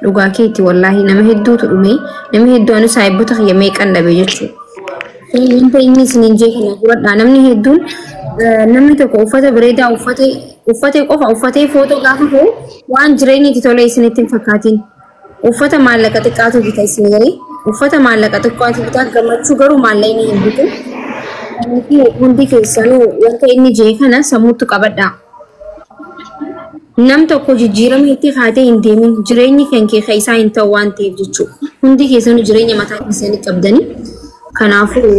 Dhugaa keeti wallaahi nama hedduutu dhume. Namni hedduu anu saayibota kiyya meeqan dhabe jechuudha. Wanta inni isiniin jee kana fudhadhaa. Namni hedduun namni tokko uffata bareedaa uffatee qofa uffatee footoo gaafa ka'u waan jireenyi itti tole isinitti hin fakkaatin. Uffata maallaqa xiqqaatu bita isin galee uffata maallaqa xiqqaatu bita gammachuu garuu maallaqni hin bitu. Kanaafuu hundi keessanuu wanta inni jee kana sammuutti qabadhaa. Nam tokko jijjiirama itti kaatee hin deemin jireenyi kan kee kan isaa hin ta'u waan ta'eef jechuudha. Hundi keessanuu jireenya mataa keessanii qabdanii. Kanaafuu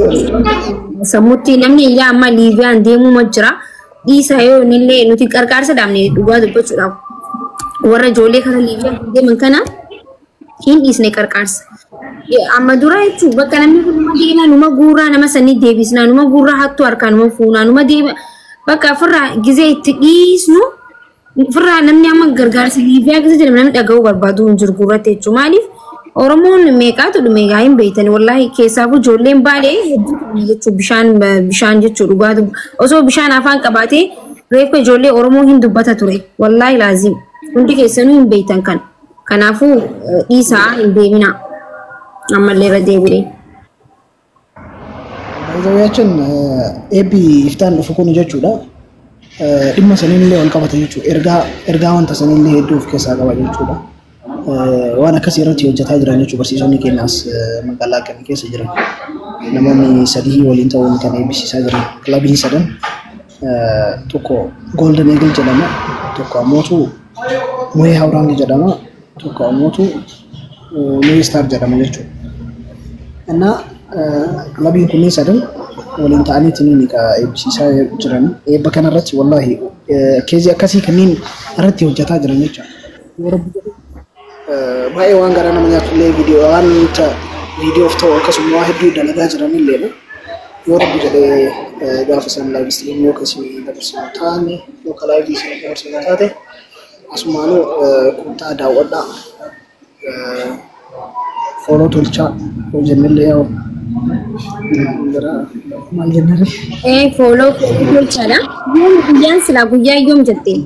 sammuutti namni illee amma Liibiyaan deemuu jira. Dhiisaa yoo inni nuti qarqaarsa dhaabne dhugaa dubbachuudhaaf warra ijoollee kana Liibiyaan deeman kana hin dhiisne qarqaarsa. Amma dura jechuun bakka namni kun numa deemaa numa guuraa nama sanii deebisnaa numa guuraa hattuu harkaa numa fuunaa numa deema bakka ofirraa gizee itti dhiisnu ofirraa namni amma gargaarsa Liibiyaa keessa jedhama namni dhaga'uu barbaadu hin jiru gurratti jechuudha. Maaliif Oromoon meeqaatu dhume gaa hin beektani wallaahi keessaafuu ijoolleen baalee hedduu dhume jechuudha bishaan bishaan jechuudha dhugaatu osoo bishaan afaan qabaatee reeffa ijoollee Oromoo hin dubbata ture wallaahi laazim hundi keessanuu hin beektan kan kanaafuu dhiisaa hin deeminaa ammallee irra deebi'ee. Baay'ee eebbi iftaan dhufu kun jechuudha. Dhimma saniillee wal qabata jechuudha. Ergaa wanta saniillee hedduu of keessaa qaba jechuudha. Waan akkasii irratti hojjetaa jiran jechuudha. Barsiisonni keenyaas magaalaa akkamii keessa jiran. Namoonni sadii waliin ta'uun kan eebbisiisaa jiran. Kilabiin sadan tokko Golden Eagle jedhama. Tokko ammootu Muhee Hawraangi jedhama. Tokko ammootu Muhee Star jedhama jechuudha. Innaa kilabiin kunneen sadan waliin ta'aniitiin eebbisiisaa jiran. Eebba kanarratti wallaahi keezii akkasii kanneen irratti hojjetaa jiran jechuudha. Baay'ee waan garaa nama nyaatu illee viidiyoo waan viidiyoof ta'u akkasuma waa hedduu dalagaa jiran illee yoo rabbi jedhee gaafa isaan live stream yoo akkasii dabarsinu taane yookaan live isin dabarsinu taate asumaanuu kutaa daawwadhaa follow tolchaa yoo jennellee yoo maal jennaree. Follow tolchaadha. Guyyaan silaa guyyaa yoom jettee?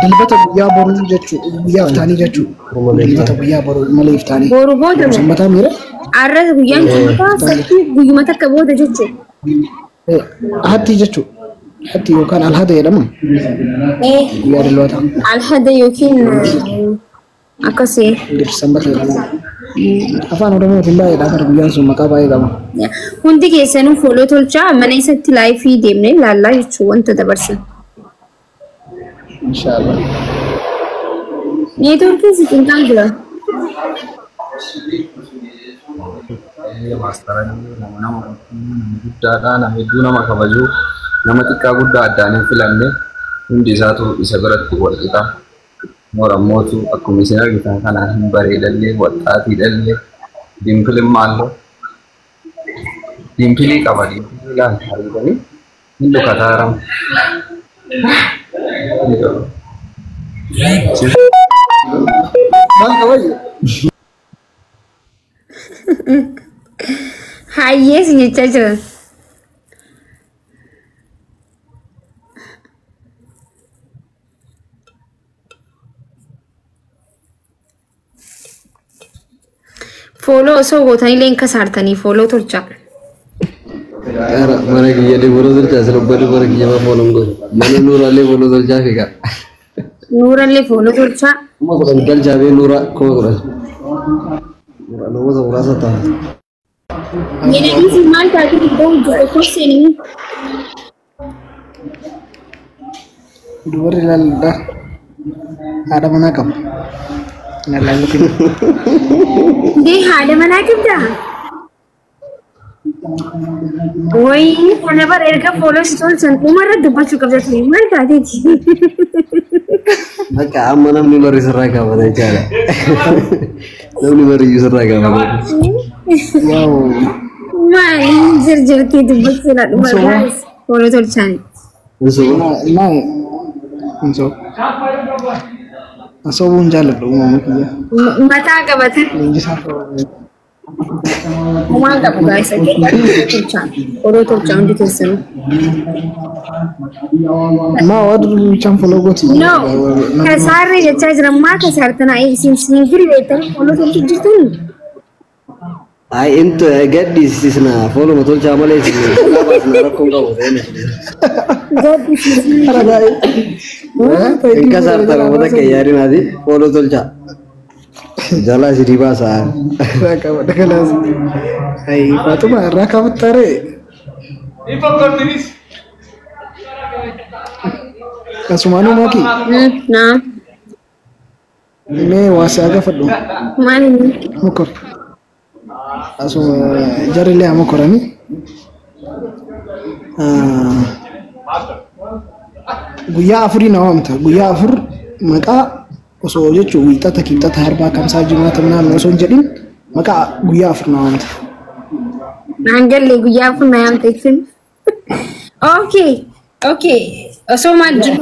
Dilbata guyyaa boruu jechuudha. Guyyaa iftaanii jechuudha. Dilbata guyyaa boruu malee iftaanii. Boru booda moo? Sanbataa miira? Arra guyyaan sanbataa sabtii guyyuma takka booda jechuudha. Hatti jechuudha. Hatti yookaan alhada jedhama. Guyyaa dilbataa. Alhada yookiin akkasii. Sanbata jedhama. Afaan Oromootiin baay'eedha. Bara guyyaan sun maqaa baay'ee qaba. Hundi keessanuu follow tolchaa mana isatti live deemnee ilaallaa jechuun wanta dabarsan. Inshaallah. Neetwoorkiin si xinqaan jira. Maastaranii nama guddaadha, nama hedduu nama kabaju, nama xiqqaa guddaa addaan hin filanne hundi isaatu isa biratti wal qixa. Moora mootu akkuma isin argitan kanaan hin bareedallee, waxxaatiidhallee, dimpilimaallee dimpilii qaba dimpilii laal argitanii hin dhukataaram. Maal qabayyu? Hayyee si jechaa jiran. Follow osoo gootanii hin kasaartanii follow tolchaa. Mana kiyyaallee follow tolchaa sila ubbadhu mana kiyya maa follow hin godhu. Mana Nuuraallee follow tolchaa fiigaa. Nuurallee follow tolchaa. 10,000 galchaa bee Nuura 10,000. Namoota muraasa ta'a. Jedhanii maal taatee iddoo hojjetu kosseenii. Dubarri ilaalladha. Haadha manaa qaba. Na ilaallatin. Ndee haadha manaa qabdaa? Wayii kana bara erga follow si tolchan dhumarra dubbachuu qabda ture maal taateeti? Bakka amma namni barri sirraa gaafata jechaadha. Namni barri iyyuu sirraa gaafata. Waaw. Maal jirjirtee dubbachuudha dhumarraa follow tolchan. Hin soba. Naa hin sobu. Sobuun jaalladhu uumama kiyya. Mataa qabatan. Leenjisaa ta'uu. Homaan qabu gaayisa. Odoo tolchaa hundi keessanuu. Maa waan bichaan follow gooti. No, kasaarree jechaa jiran maa kasaartanaa isin single beektanii follow tolchu jirtanii? Ay intu gadhiisisna fooluma tolchaa malee isin baasna rakkoon qabu ta'e. Gaddisiisni. Hin kasaartan uummata keeyyaadinaati follow tolchaa. Jalaa isinii baasaa. Dhagalaas. Ay Faatuma irraa kaafattaaree. Asumaanuu maakii Naa. mee waa si gaafadhu. Maal inni? Mokor. Asuma jarrillee haa mokorani. Guyyaa afurii na waamta. Guyyaa 4 maqaa osoo jechuun wiixata, kibxata, harbaa, kamsaa, jimaata ምናምን osoo hin jedhin maqaa guyyaa 4 na waamta. Naan galle guyyaa 4 na yaamte jechuun. Okay. Osoo maal jiru?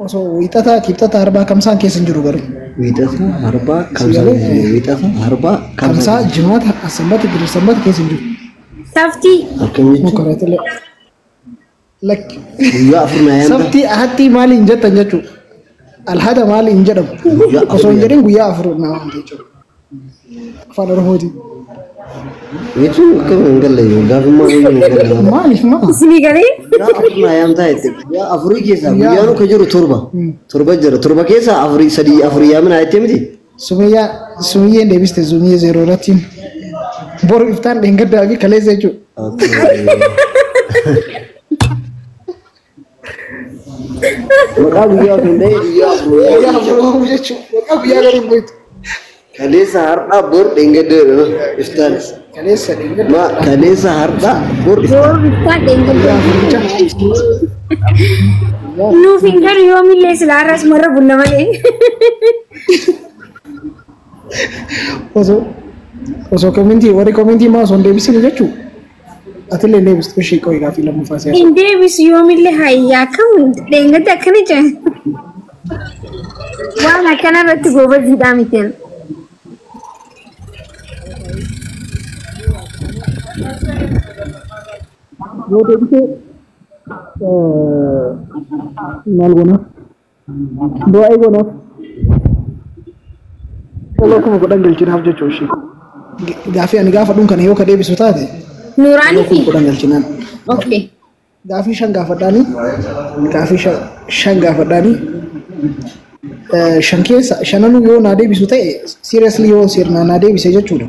Osoo wiixata, kibxata, harbaa, kamsaan keessa hin jiru garuu. Wiixata, harbaa, kamsaa, wiixata, harbaa, kamsaa, jimaata, sanbata, gidir sanbata keessa hin jiru. Saftii. Akkam jechuun? Mokoraatilee. Lakki. Guyyaa 4 na yaamta. Sabtii ahatti maali hin jettan jechuudha. Alhada maali hin jedhamu. Guyyaa 4 Osoo hin jedhin guyyaa 4 na waamte jechuudha. Afaan Oromootiin. Jechuun akkam hin galle gaafummaa hin galle. Maaliif maa? Isinii galee? Guyyaa 4 na yaamtaa jette. Guyyaa 4 keessaa guyyaan akka jiru 7. 7 jira. 7 keessaa 4 3 4 yaamina jettee miti? Sumiyyaa Sumiyyeen deebiste Sumiyyee 0 irratti. Boru iftaan dheengaddaa fi kaleessa jechuudha. Maqaa guyyaa 4 hin ta'e guyyaa 4. Guyyaa 4 waamu jechuudha. Maqaa guyyaa garuu hin beektu. Kaleessa har'aa bor dheengaddaa iftaan. Kaleessa dheengaddaa. Ma kaleessa har'aa bor iftaan. Boru iftaan dheengaddaa. Nuuf hin galu yoomillee silaa har'as marra bulla malee. Osoo komentii warri komentii maa osoo hin deebisine jechuudha. Atillee hin deebistu ishee qo'i gaaffii lammaffaa siyaasa. Hin deebisu yoomillee hayyaa kam dheengadda akkana jedhan. Waan akkana irratti goobaziidhaa miti. Yoo deebisee maal goonaaf? Du'aa goonaaf. Follow 10,000 galchinaaf jechuudha ishee. Gaaffii ani gaafadhuun kana yoo ka deebisu taate. Nuuraanii fi? 10,000 galchinaan. Okay. Gaaffii 5 gaafadhaanii. Gaaffii 5 gaafadhaanii. 5 keessa 5 yoo naa deebisu ta'e seriously yoo sirnaa naa deebise jechuudha.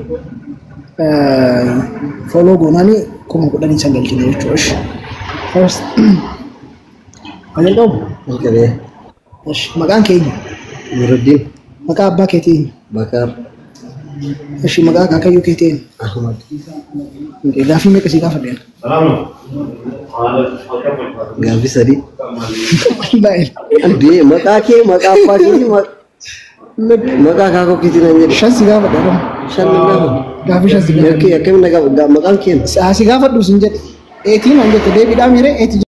Follow goonaanii 10,000 san galchina jechuudha. First. Jalqabu. Jalqabee. Maqaan keenya. Nuruddin. Maqaa abbaa keetii eenyu? Bakar. Ishi maqaa akaakayyuu keetii eenyu? Ahmad. Gaaffii meeqa si gaafadhe? Gaaffii 3. Baay'ee. Maqaa kee maqaa abbaa keetii maqaa akaakuu keetii naan jedhe. 5 si gaafadhe. 5 nan gaafadhe. Gaaffii 5 si gaafadhe. Akkamiin maqaan kee? Si gaafadhu sin jedhe. Eetiin naan jette deebiidhaa miiree eetii.